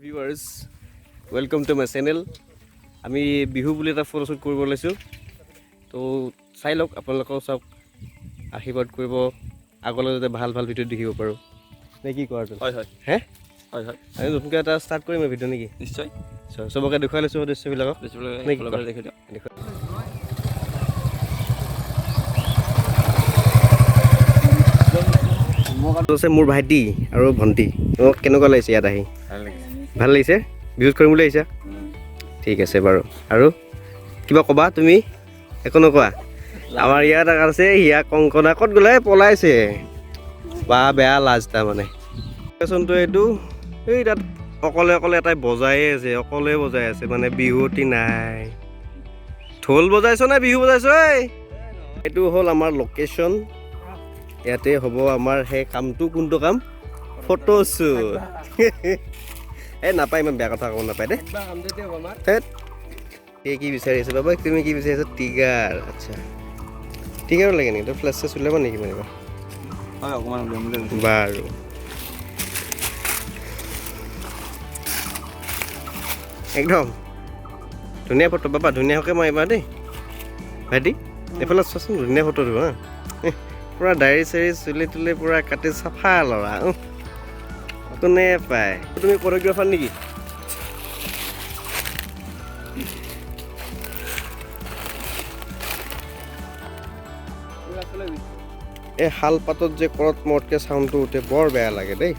Viewers, welcome to my channel. আমি বিহু বুলি এটা ফটোশ্বুট কৰিব লৈছোঁ। তো চাই লওক, আপোনালোকেও চাওক, আশীৰ্বাদ কৰিব, আগলৈ যাতে ভাল ভাল ভিডিঅ' দেখিব পাৰোঁ, নে কি কোৱা অৰ্জুন? হয় হয়। হে? হয় হয়। আমি নতুনকৈ এটা ষ্টাৰ্ট কৰিম ভিডিঅ' নেকি? নিশ্চয়। চবকে দেখুৱাই লৈছোঁ সদস্যবিলাকক। নে কি কোৱা? দেখি দিয়ক। দেখুৱাই। আছে মোৰ ভাইটি আৰু ভণ্টি। তোমাক কেনেকুৱা লাগিছে ইয়াত আহি? ভাল লাগিছে। ভাল লাগিছে? বিহুত কৰিম বুলি আহিছা? ঠিক আছে বাৰু। আৰু কিবা ক'বা তুমি? একো নকোৱা? আমাৰ ইয়াত আছে হিয়া কংকনা। ক'ত গ'লে? পলাইছে বা, বেয়া লাজ তাৰমানে। লোকেশ্যনটো এইটো। এই তাত অকলে অকলে এটাই বজায়ে আছে, অকলে বজাই আছে, মানে বিহুৱতী নাই। ঢোল বজাইছ নে বিহু বজাইছ? ঐ, এইটো হ'ল আমাৰ লোকেশ্যন। ইয়াতে হ'ব আমাৰ সেই কামটো। কোনটো কাম? ফটোশ্বুট। এই নাপায়, ইমান বেয়া কথা ক'ব নাপায় দেই। ধেৎ। এই কি বিচাৰি আছে বাবা? তুমি কি বিচাৰি আছা? টিগাৰ। আচ্ছা, টিগাৰো লাগে নেকি? তই ফ্লেছ চেছ উলিয়াব নেকি মাৰিবা? হয়, অকণমান উলিয়াম বুলি ভাবিছোঁ। বাৰু, একদম ধুনীয়া ফটো বাবা, ধুনীয়াকৈ মাৰিবা দেই। ভাইটি, এইফালে চোৱাচোন, ধুনীয়া ফটো দিব। হা, পূৰা দাড়ি চাড়ি চুলি তুলি পূৰা কাটি চাফা ল'ৰা। উহ, কোনে পায়? তুমি ফটোগ্ৰাফাৰ নেকি? এই শালপাতত যে কৰত মৰতকৈ চাউণ্ডটো উঠে, বৰ বেয়া লাগে দেই।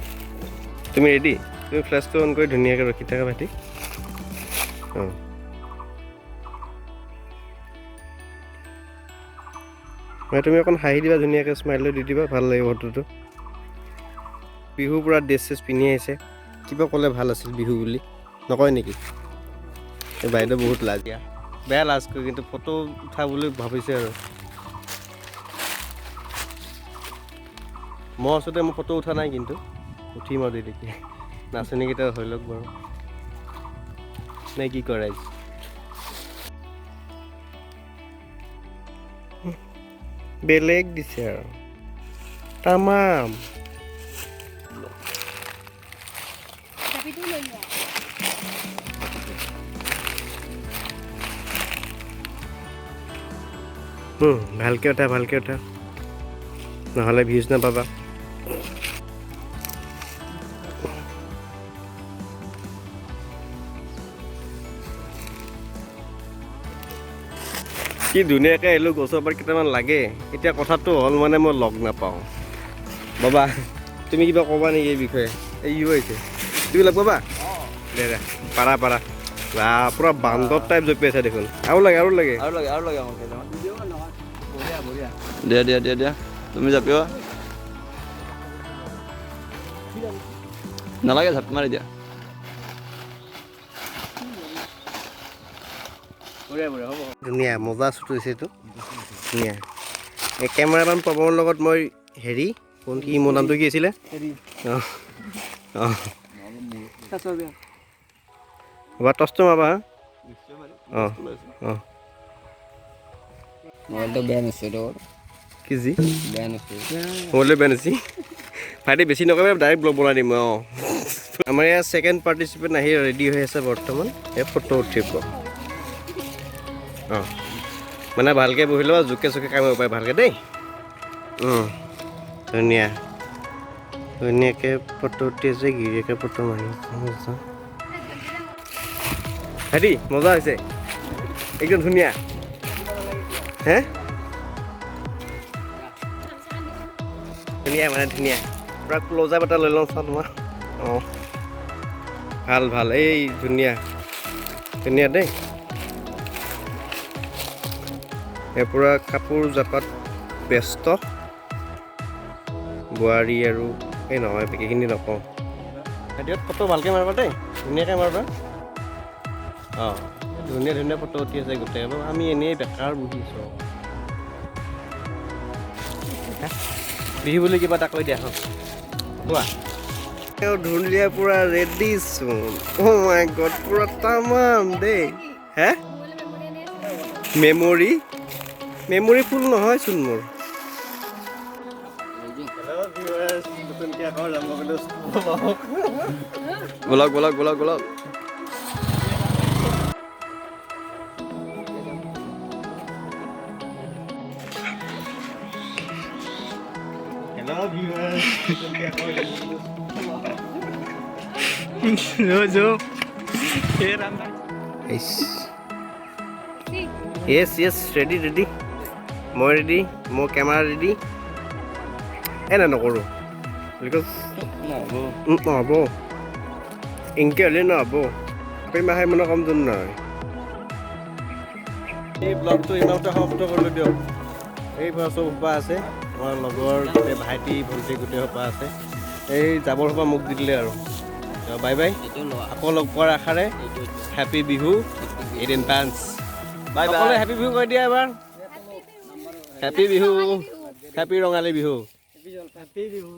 তুমি ৰেডি? তুমি ফ্লেছটো অন কৰি ধুনীয়াকৈ ৰখি থাকা ভাইটি। অঁ, মানে তুমি অকণ হাঁহি দিবা, ধুনীয়াকৈ স্মাইলো দি দিবা, ভাল লাগিব ফটোটো। বিহু পূৰা ড্ৰেছ চেছ পিন্ধি আহিছে। কিবা ক'লে ভাল আছিল, বিহু বুলি নকয় নেকি? এই বাইদেউ বহুত লাজ দিয়া, বেয়া লাজ কৰি কিন্তু ফটো উঠা বুলি ভাবিছে। আৰু মই আচলতে মই ফটো উঠা নাই, কিন্তু উঠিম আৰু দেৰিকৈ। নাচনীকেইটা হৈ লওক বাৰু, নে কি কয় ৰাইজ? বেলেগ দিছে আৰু তামাম। জাপিটো লৈ লোৱা। ভালকৈ উঠা, ভালকৈ উঠা, নহ'লে ভিউজ নাপাবা। কি ধুনীয়াকৈ আহিলোঁ, গছৰ পাত কেইটামান লাগে। এতিয়া কথাটো হ'ল মানে মই লগ নাপাওঁ। বাবা, তুমি কিবা ক'বা নেকি এই বিষয়ে? এই ইও আহিছে, তুমি লগ পাবা? দে দে, পাৰা পাৰা। বা, পূৰা বান্দৰ টাইপ জঁপিয়াইছা দেখোন। আৰু লাগে, আৰু লাগে। আৰু লাগে, আৰু লাগে আমাক কেইটামান। দিয়া দিয়া দিয়া দিয়া, তুমি জাপিবা নালাগে, জাপি মাৰি দিয়া। ধুনীয়া মজা শ্বুট হৈছে এইটো, ধুনীয়া। এই কেমেৰামেন পৱনৰ লগত মই হেৰি কোন কি, মোৰ নামটো কি আছিলে? অঁ অঁ বা, টচটো মাৰবা। হা, অঁ অঁ। মোবাইলটো বেয়া নাছিল। কি জি? বেয়া নাছিল। মোবাইলটো বেয়া নাছিল। ভাইটি, বেছি নকৰিবা, ডাইৰেক্ট ব্লগ বনাই দিম। অঁ, আমাৰ ইয়াত ছেকেণ্ড পাৰ্টিচিপেণ্ট আহি ৰেডি হৈ আছে বৰ্তমান। এই ফটো উঠিব। অঁ, মানে ভালকৈ বহি ল'বা, জোকে চোকে কামিব পাৰে ভালকৈ দেই। ধুনীয়া ধুনীয়াকৈ ফটো উঠি আছে, গিৰিয়েকে ফটো মাৰি আছে। ভাইটি, মজা হৈছে, একদম ধুনীয়া। হে, ধুনীয়া মানে ধুনীয়া। পূৰা ক্ল'জ আপ এটা লৈ লওঁ, চাওঁ তোমাৰ। অঁ, ভাল ভাল। এই ধুনীয়া ধুনীয়া দেই। এই পূৰা কাপোৰ জাপাত ব্যস্ত বোৱাৰী আৰু এই নহয়, বাকীখিনি নকওঁ। ভাইটিহঁত, ফটো ভালকৈ মাৰিবা দেই, ধুনীয়াকৈ মাৰিবা। অঁ, ধুনীয়া ধুনীয়া ফটো উঠি আছে গোটেই। আমি এনেই বেকাৰ বহি আছোঁ। বিহু বুলি কিবা এটা কৈ দিয়া। হওক, কোৱা। ধুনীয়া, পূৰা ৰেডি চোন। অ' মাই গড, পূৰা তামাম দেই। হে, মেমৰি মেমৰি ফুল নহয়চোন মোৰ। হেল্ল' ভিউৱাৰ্ছ, নতুনকৈ বলক বলক বলক বলক। Hello viewers. जो जो। য়েছ, ৰেডি ৰেডি, মই ৰেডি, মোৰ কেমেৰা ৰেডি। এ নাই, নকৰোঁ, because নহ'ব। নহ'ব, এনেকৈ হ'লে নহ'ব। আপি মাহে মানে কমজোৰ নহয়। এই ব্লগটো ইমানতে সমাপ্ত কৰিলোঁ দিয়ক। এই চব সোপা আছে, আমাৰ লগৰ গোটেই, ভাইটি ভণ্টি গোটেই সোপা আছে। এই জাবৰ সোপা মোক দি দিলে আৰু। বাই বাই, আকৌ লগ পোৱাৰ আশাৰে। Happy Bihu in advance. Bye bye. সকলোৱে হেপী বিহু কৈ দিয়া এবাৰ। Happy Bihu, happy Rongali Bihu. Happy Bihu.